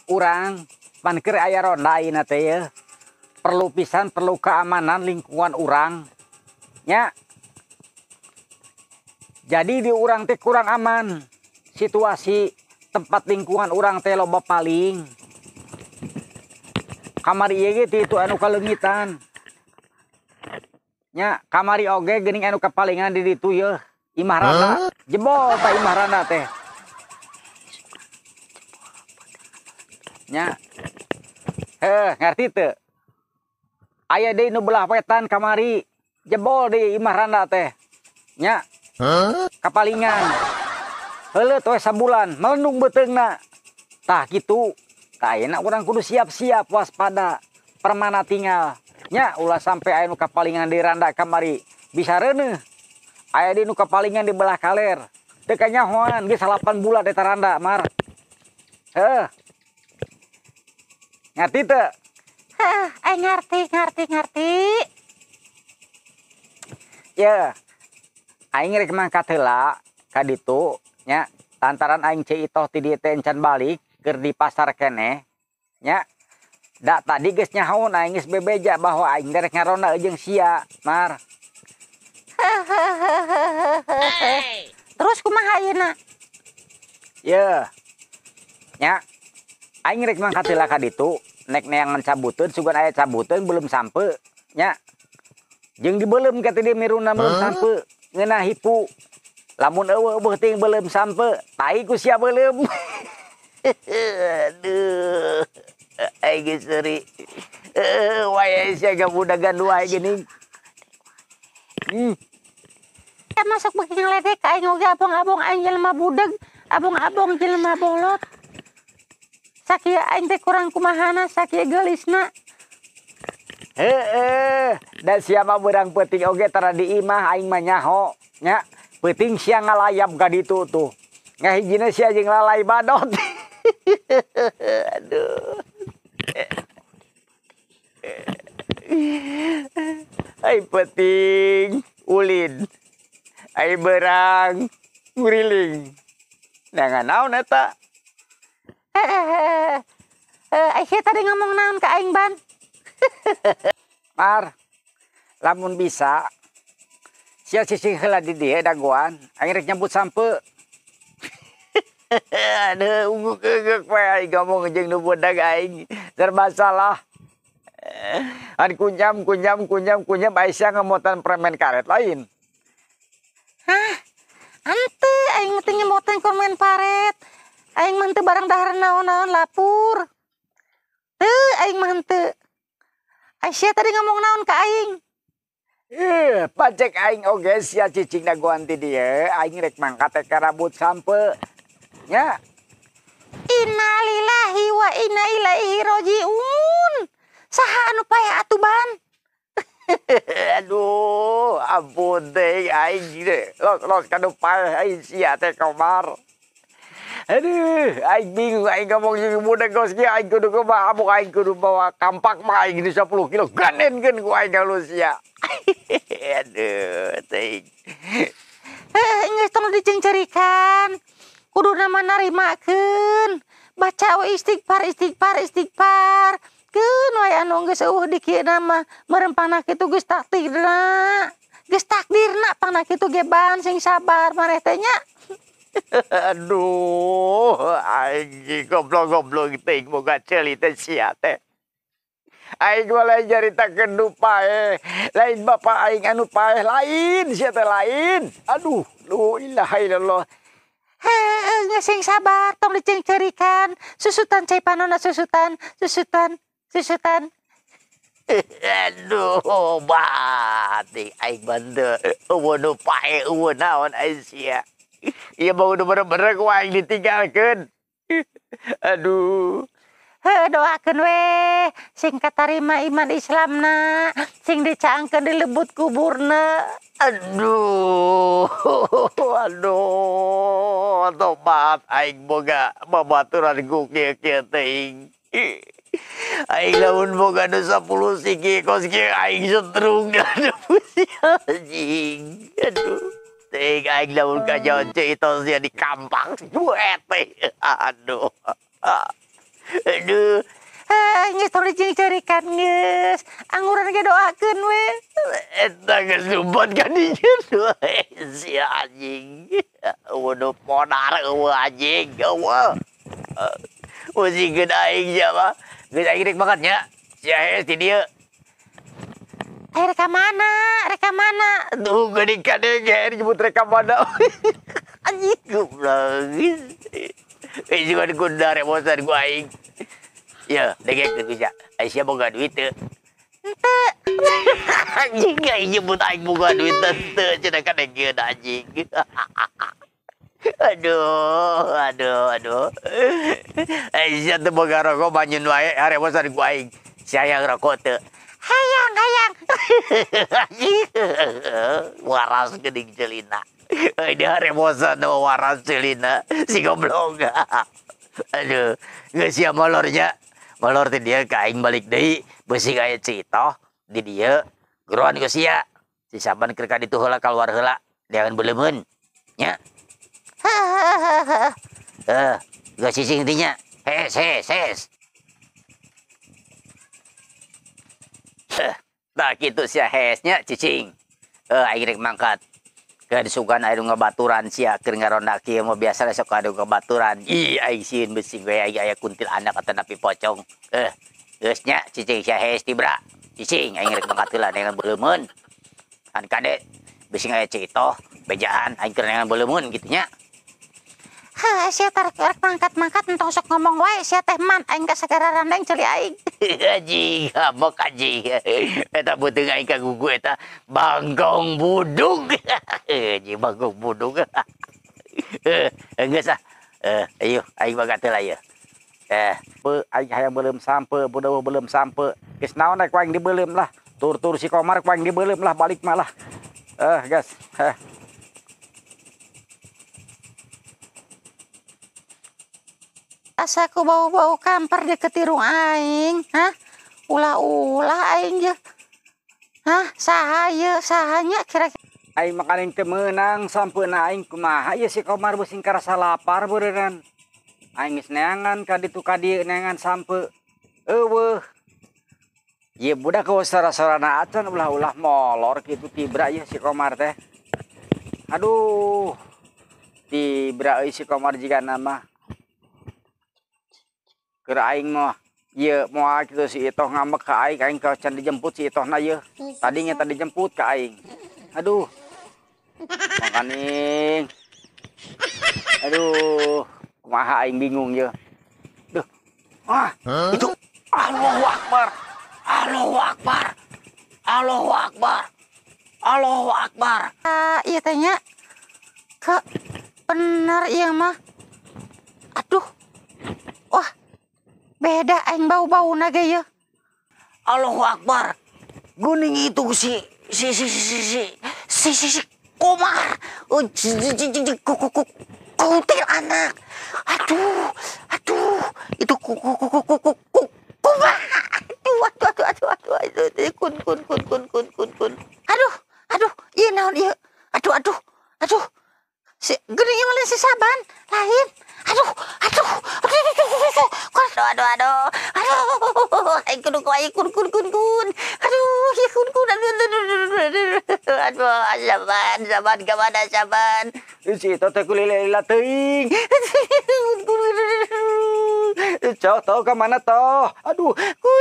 Urang pan keur aya ronda ayeuna teh ye. Perlu pisan, perlu keamanan lingkungan urang nya. Jadi di urang teh kurang aman. Situasi tempat lingkungan urang teh loba paling. Kamari ieu ge ti itu anu kaleungitan. Nya, kamari oge geuning anu kapalingan di ditu yeuh. Imah randa, jebol ta imah randa teh. Nya. Heh, ngerti teu? Aya deui nu belah wetan kamari, jebol deui imah randa teh. Nya. Kapalingan. Heuleut we sabulan, melendung beuteungna. Tah kitu. Tah ayeuna urang kudu siap-siap waspada. Permana tinggal. Nya ulah sampai aya nu kapalingan di randa kamari. Bisa reuneuh. Aya deui nu kapalingan di belah kaler. Teu kanyahoan geus 8 bulan eta randa, Mar. Heuh. Ngerti teu? Heuh, aing ngerti, ngerti, ngerti. Ya. Aing rek mangkat heula ka ditu nya, lantaran aing Ceu Itoh ti dieu teh encan balik keur di pasar keneh nya. Da tadi geus nyahoan aing geus bebeja bahwa aing rek ngaronda jeung sia, Mar. Terus kumaha ayeuna? Ye. Nya. Aing rek mangkat heula ka ditu, nek neangan cabuteun sugan aya cabuteun belum sampe nya. Jeung dibeuleum ka teh miruna belum sampe ngeunah hipu. Lamun eueuh beuting belum sampe, tai ku sia beuleum. Aduh. Aing geus seuri. Wae sia gabudagan wae geuning. Ya masuk beuki ngaledek ka aing oge abong-abong aing jelema budeg, abong-abong jelema bolot. Sakieu aing teh kurang kumahana, sakieu geulisna. Heeh, da sia mah beurang peuting oge tara di imah aing mah nyaho nya. Peuting sia ngalayap ka ditu tuh. Ngahijina sia jeung lalai badot. Aduh. Ai peuting ulin. Ai beurang nguriling. Nah, naon eta? Ai sia tadi ngomong naon ka aing, Ban? Mar, lamun bisa sia sisih heula di dieu dagoan, aing rek nyambut sampe. Aduh, ungguk-ungguk we aing ngomong jeung nu budak aing serba salah. An kunyam kunyam kunyam kunyam ai sia ngemotan permen karet lain. Hah? Henteu aing mah teu nyemotan permen paret. Aing mah henteu barang dahar naon-naon lapur. Teu aing mah henteu. Ai sia tadi ngomong naon ka aing? Pacek aing oge sia cicing dagoan ti dieu, aing rek mangkat teh karabut sampe. Nya. Innalillahi wa inna ilaihi rajiun. Saha anu paeh atuh, Ban? Aduh, ampun teh aing teh. Los los kanu paeh aing sia teh komar. Aduh, aing bingung aing ngomong jeung budak geus kieu aing kudu kumaha, amuk aing kudu bawa kampak mah aing 10 kilo gandenkeun ku aing ka sia. Aduh, teuing. Heuh, geus tong diceungceurikan. Kuduna mah narimakeun. Baca we istighfar istighfar istighfar. Keun we anu geus eueuh di kieu mah meureun pangna kitu geus takdirna. Geus takdirna pangna kitu ge Ban, sing sabar maneh teh nya. Aduh, aing goblok-goblok teuing boga ceuli teh sia teh. Aing mah lain nyaritakeun nu paeh, lain bapa aing anu paeh lain sia teh lain. Aduh, la ilaha illallah. Heuh, geus sing sabar tong diceungceurikan. Susutan cai panonna susutan, susutan, susutan. Aduh, batik aing mah teu eueuh nu paeh eueuh naon aing sia. Ieu mah udah bener-bener ku aing ditinggalkeun. Aduh. Heuh, doakeun we sing katarima iman Islamna, sing dicaangkeun di lebut kuburna. Aduh, aduh, tobat aing boga babaturan ku kieu-kieu teuing. Aing lamun boga nu 10 siki kos kieu aing setrung anjing. Aduh. Teuing aing lamun kajaon Ceu Itoh sia dikampak duet teh. Aduh. Aduh. Geus tong dicerikan geus. Angguran ge doakeun we. Eta geus lumpat ka dieu si anjing. Eueuh podar eueuh anjing eueuh. Musikeun aing sia mah. Geus aing rek makan nya. Sia hees di dieu. Eh rek ka mana? Rek ka mana? Tuh geuning kadenge nyebut rek ka mana. Anjing goblok. Eh juga gundar emosan ku aing. Ya, dengek teu sia. Ai sia boga duit teu? Henteu. Anjing aing nyebut aing boga duit teu cenah kadengeun anjing. Aduh, aduh, aduh. Ai sia teu boga rokok manyun wae haremosan ku aing. Sia hayang rokok teu? Hayang, hayang. Anjing. Waras geuning celina. Euy dia haremosan waras celina si goblok. Aduh, geus sia molor nya. Molor ti dieu ka aing balik deui, beusi aya citoh di dieu geroan ku sia. Si Saban keur ka ditu heula kaluar heula, neangan beuleumeun nya. Heuh, geus cicing ti nya. Hes hes hes. Tah kitu sia hes nya cicing. Aing rek mangkat. Keur disugan aya nu ngabaturan sia keur ngaronda kieu mah biasa sok aya nu ngabaturan. Ih aing sieun beusi we aing aya kuntil anak atanapi pocong. Geus nya cicing sia hees tibra. Cicing aing rek mangkat heula neangan beuleumeun. An kade bisi aya citoh bejaan aing keur neangan beuleumeun kitu nya. Heuh sia tarik rek mangkat-mangkat entong sok ngomong wae sia teh man aing ka sagara randeng ceuli aing. Anjing ngambek anjing. Eta beuteung aing ka gugu eta bangkong budug. Anjing bangkong budug. Geus ah. Ayo aing mangkat heula ieu. Aing hayang beuleum sampe, budak beuleum sampe. Geus naon rek ku aing dibeuleum lah. Tur-tur si Komar ku aing dibeuleum lah balik mah lah. Geus. Asa ku bau-bau kamper deket irung aing, hah? Ulah-ulah aing ye. Hah, saha ye, sahanya kira-kira. Aing makaning teu meunang sampeuna aing kumaha ieu si Komar beusi karasa lapar beureunan. Aing geus neangan ka ditu ka dieu neangan sampe. Eueuh. Ieu budak eueuh sora-sorana acan ulah-ulah molor kitu tibra ieu si Komar teh. Aduh. Tibra euy si Komar jigana mah. Keur aing mah ieu moal kitu si Itoh ngambek ka aing, aing ka can dijemput si Itohna ieu. Tadi nya tadi dijemput ka aing. Aduh. Makaning. Aduh, kumaha aing bingung ieu. Duh. Ah, itu Allahu Akbar. Allahu Akbar. Allahu Akbar. Allahu Akbar. Ieu teh nya. Ke bener ieu mah. Aduh. Wah. Beda aing bau-bauna ge ieu. Allahu Akbar. Guning itu si si si si si si si si Komar. Kuntil anak. Aduh, aduh, itu Komar. Aduh, aduh, aduh, aduh, aduh, aduh, kun kun kun kun kun kun kun. Aduh, aduh, ieu naon ieu? Aduh, aduh, aduh. Si geuning ieu mah si Saban, lain. Aduh, aduh, aduh, aduh, aduh, aduh, aduh, aduh, aing kudu aing kun kun kun kun. Aduh, ya kun kun, aduh, aduh, aduh, aduh, Saban, Saban, ka mana Saban? Si Ito teh kulila-lila teuing. Cok, toh ka mana toh? Aduh, aduh,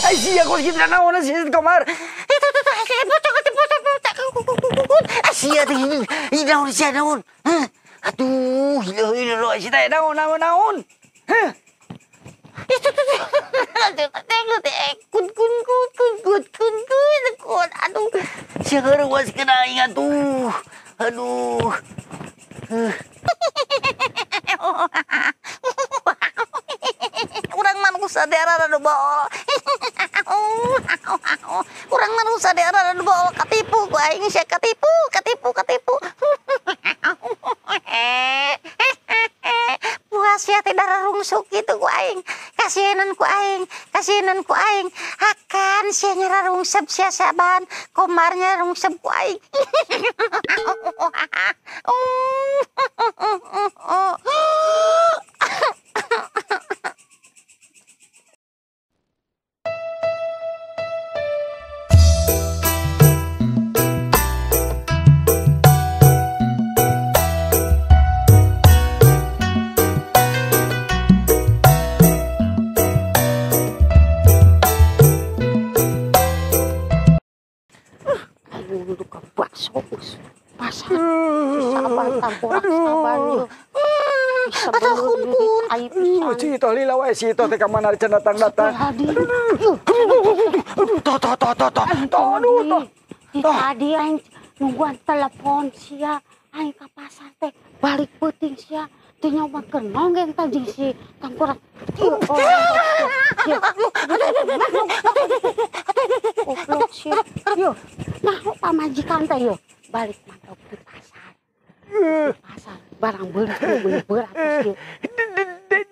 ai sia kok kitu naon si Komar? Itu tuh pocong pocong pocong. Sia teh ini naon sia naon? Aduh, hilah hilah si teh naon naon naon? Heh. Itu tuh kun kun kun kun kun kun kun kun. Aduh, sia reuas kena aing atuh. Aduh. Urang manusia daerah anu bool. Urang manusia daerah anu bool katipu ku aing sia katipu, katipu, katipu. Puas sia teh darah rungsuk kitu ku aing. Kasihanan ku aing, kasihanan ku aing. Hakan Pan sia nyararungsep sia Saban, Komar nyararungsep ku aing. Bakso pasar Saban tangkurak Saban yeuh. Atau kun-kun. Aduh, si Ito lila wae si Ito teh ka mana can datang-datang. Aduh, aduh, toh toh toh toh toh, aduh toh. Tadi aing nungguan telepon sia, aing ka pasar teh balik peuting sia. Teu nyobakeun nonggeng tah jeung si tangkurak. Goblok sia. Yeuh, nah pamajikan teh yeuh balik mantap di pasar. Di pasar barang beuli beuli berat sia.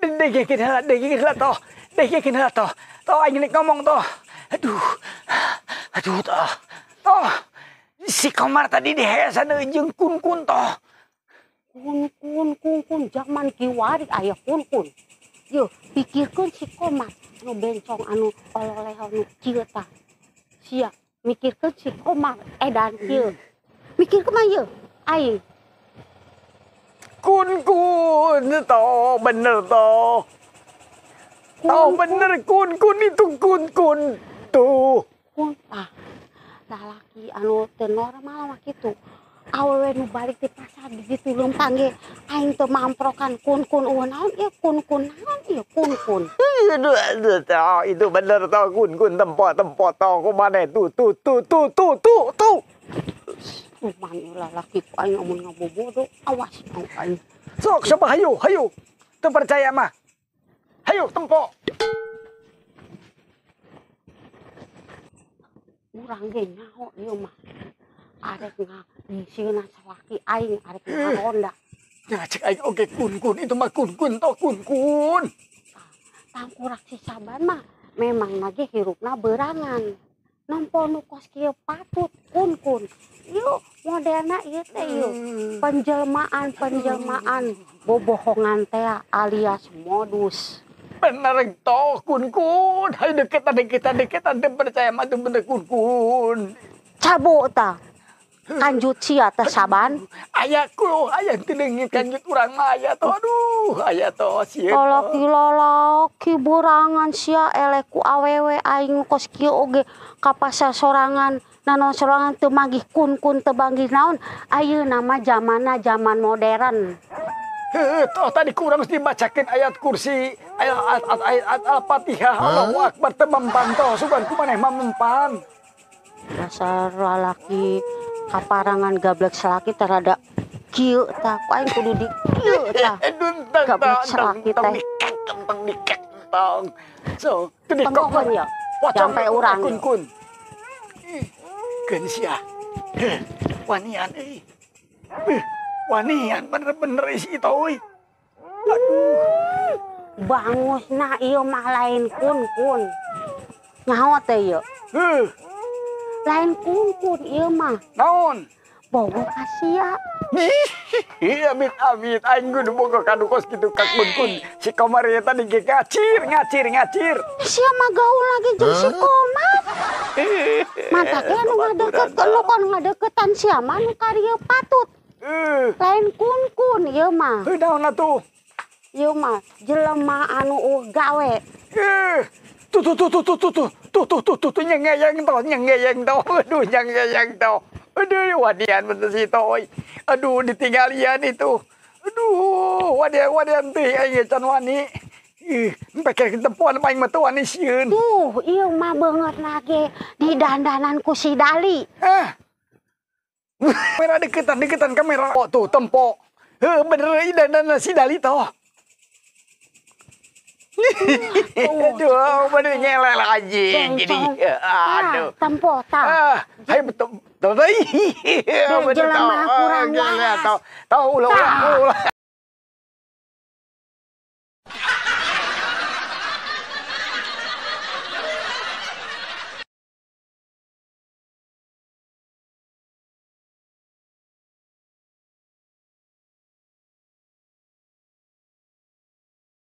Degekeun heula, degekeun heula toh. Degekeun heula toh. Toh aing rek ngomong toh. Aduh. Aduh toh. Toh. Si Komar tadi dihesan jeung kun-kun toh. Kun-kun kun-kun zaman kiwari aya kun-kun. Yeuh, pikirkeun si Komar anu bencong anu ololeh anu kieu tah. Sia mikirkeun si Komar edan kieu. Mikirkeun mah yeuh aing. Kun-kun toh bener toh. Toh bener kun-kun itu kun-kun tuh. Kun ah lalaki anu teu normal mah kitu. Awewe nu balik di pasar di ditu leumpang ge aing teu mamprokan kun-kun eueuh naon ieu kun-kun naon ieu kun-kun. Aduh, aduh, toh itu bener toh kun-kun tempo-tempo toh kumaha tuh tuh tuh tuh tuh tuh tuh. Kuman lalaki ku aing amun ngabobodo awas ku aing. Sok coba hayu hayu. Teu percaya mah. Hayu tempo. Urang ge nyaho ieu mah. Arek ngangsieunan salaki aing arek ngaronda. Ya cek aing oge kun-kun itu mah kun-kun toh kun-kun. Tangkurak si Saban mah memang lagi hirupna berangan. Nempo nu kos kieu patut kun-kun. Yeuh modelna ieu teh yeuh. Penjelmaan-penjelmaan bobohongan teh alias modus. Bener toh kun-kun. Hayu deketan deketan deketan teu percaya mah teu bener kun-kun. Cabuk tah. Kanjut sia teh Saban. Aya ku aya teu leungit kanjut urang mah aya toh. Aduh, aya toh sieun. Lalaki-lalaki borangan sia eleh ku awewe aing kos kieu oge ka pasar sorangan naon sorangan teu manggih kun-kun teu manggih naon. Ayeuna mah zamanna zaman modern. Heuh, toh tadi kurang mesti dibacakeun ayat kursi, ayat ayat Al-Fatihah, Allahu Akbar teu mempan toh sugan ku maneh mah mempan. Dasar lalaki kaparangan gablek salaki terhadap kieu tah ku aing kudu di kieu tah. Gablek salaki teh. Tong dikek tong. So, teu dikok ya. Sampai urang kun-kun. Keun sia. Wanian euy. Wanian bener-bener isi itu euy. Aduh. Bangusna ieu mah lain kun-kun. Nyaho teh ieu. Heuh. Lain kun-kun ieu mah. Naon? Bogo ka sia. Ih, amit amit aing kudu bogo ka nu kos kitu ka kun-kun. Si Komar ieu tadi ge ngacir, ngacir, ngacir. Sia mah gaul lagi jeung si Komar. Mantak ge anu ngadeukeut nu kon ngadeukeutan sia mah nu karieu patut. Lain kun-kun ieu mah. Heuh naon atuh? Ieu mah jelema anu gawe. Tuh tuh tuh tuh tuh tuh tuh tuh tuh tuh tuh tuh nyengeyeng toh nyengeyeng toh aduh nyengeyeng toh aduh wadian bener si toy aduh ditinggalian itu aduh wadian wadian teh aing can wani ih pake tempoan aing mah teu wani sieun tuh ieu mah beungeut lagi di dandanan ku si Dali kamera deketan deketan kamera oh tuh tempo heuh bener ieu dandanan si Dali toh. Aduh, bener nyelel anjing jadi. Aduh. Tempo tah. Hayu betul. Betul. Betul. Jelema kurang waras. Tahu ulah ulah.